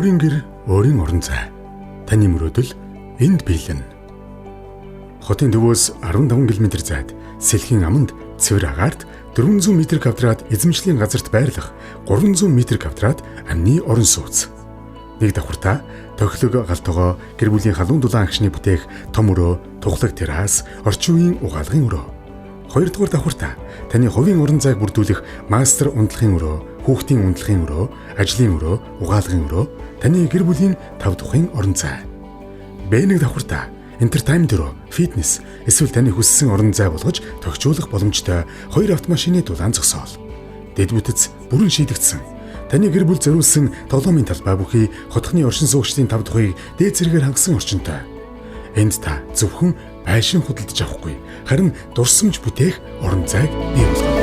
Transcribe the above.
Өөрийн гэр, өөрийн орон зай. Таны мөрөөдөл энд биелнэ. Хотын төвөөс 15 км зайд Сэлхийн аманд цэвэр агаарт 400 м квадрат эзэмшлийн газарт байрлах 300 м квадрат амны орон сууц. Нэг давхартаа тохилог гал тогоо, гэр бүлийн халуун дулаан агшны бүтээх том өрөө, тухлаг террас, орчин үеийн угаалгын өрөө. Хоёрдугаар давхартаа таны хувийн орон зайг бүрдүүлэх мастер унтлахын өрөө, хүүхдийн унтлахын өрөө, ажлын өрөө, угаалгын өрөө, таны гэр бүлийн тав тухын орон зай. Б1 давхартаа entertainment өрөө, фитнес эсвэл таны хүссэн орон зай болгож тохижуулах боломжтой хоёр автомашины дулаан зогсоол. Дэд бүтэц бүрэн шийдэгдсэн. Таны гэр бүл зориулсан тоглоомын талбай бүхий хотхны оршин суугчдын тав тухыг дээд зэргээр хангасан орчинтой. Энд та зөвхөн байшин худалдаж авахгүй, харин дурсамж бүтээх орон зайг бий болгоно.